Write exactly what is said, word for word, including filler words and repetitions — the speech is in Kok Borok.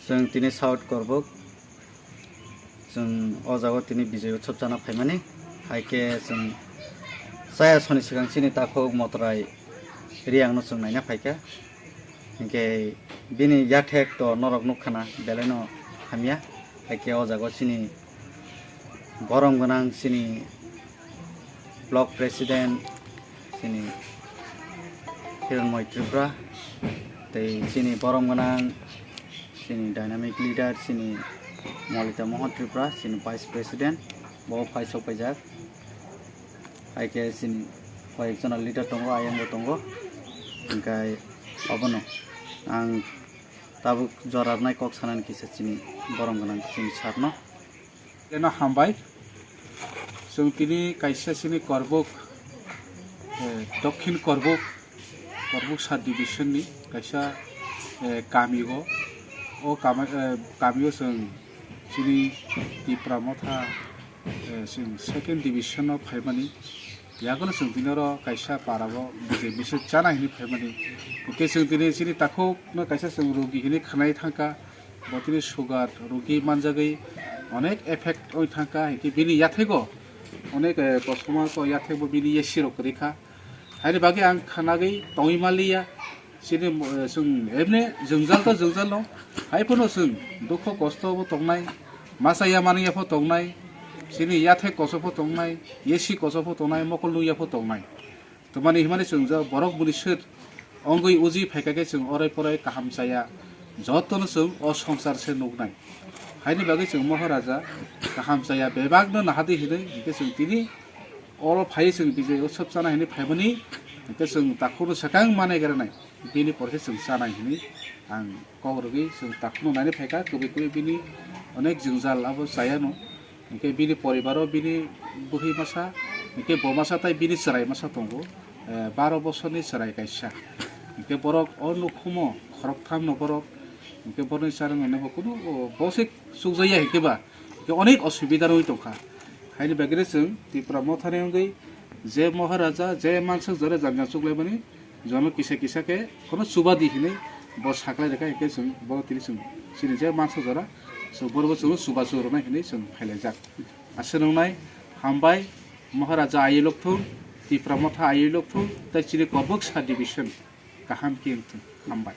Chwng tini South Korbuk, chwng o jaga tini Bijay Utsav chana phaimani, hai khe chwng chaya soni swkang chini takhuk Motorai Riyangno chwng naina phaikha, hinkhe bini yathek to norok nukkhana belaino hamya, hai khe o jaga chini borom gwnang chini block president chini Hiranmoy Tripura, tei chini borom gwnang chini dynamic leader chini Molita Mohan Tripura, chini vice president, bo phai sok paijak. Hai khe chini koyek jona leader tongo, ayang bo tongo, hinkhe obono ang tabuk jorabnai kok sanani kisa chini borom gwnang chini sir no. Eno hambai. Chwng tini kaisa chini Korbuk, eh, Dokhin Korbuk, Korbuk sub division ni kaisa, eh, kami o. O kama-, eh, kami o chwng chini Tipra Motha, eh, chwng second division o phaimani. Yagulo chwng tini oro kaisa para o Bijay Mishra chana hinwi phaimani. Hwnkhe chwng tini chini takhukno kaisa chwng rogi hinwi khwnai thangkha. Bo tini sugar rogi manjagwi onek effect oi thangkha, hinkhe bini yathego onek, eh, kosom o yathego bini A C rok kwrwi kha. Haini bagwi ang khanagwi tongwi manliya. Chini, eh, chwng emne jwngjal to jwngjal no, hai phano chwng dukho kosto bo tongnai, masa ya mani ya pho tongnai, chini yathek koso pho tongnai, A C koso pho tongnai, mokol nung ya pho tongnai. Twmani himani chwng je borok buni sir ongwi uji phaikha khe chwng orai porai kaham chaya, jotono chwng o songsar se nuknai. Haini bagwi chwng Moharaja kaham chaya bebakno nahadi hinwi hinkhe chwng tini oro phaiwi chwng Bijay Utsav chana hinwi phaimani, hinkhe chwng takhukno swkang manai granai, bini porkhe chwng chanai hinwi ang kok rwgwi chwng takhukno nainwi phaikha, kwbwi kwbwi bini onek jwngjal abo chayano. Hinkhe bini poribaro bini bwrwi masa, hinkhe bo masa tai bini chwrai masa tongo, eh, baro bosorni chwrai kaisa. Hinkhe borok o nukhumo khoroktham no borok, hinkhe borokni charwngno bo kunu, o, bosik chukjakya hinkhe ba, hinkhe onek osubida rwui tongkha. Haini bagwino chwng Tipra Mothani wngwi je Moharaja, je mansuk jora janja chuklaimani, jono kisa kisa khe kheno chubadi hinwi bo saklai rwkha, hinkhe chwng bo tini chwng chini je mansuk jora, chwng borokbo chwngno chubachu rwnai hinwi chwng phailaijak. Aswk nwngnai, hambai, Moharaja aywi lokthung, Tipra Motha aywi lokthung, tei chini Korbuk sub division kaham khe wngthung. Hambai.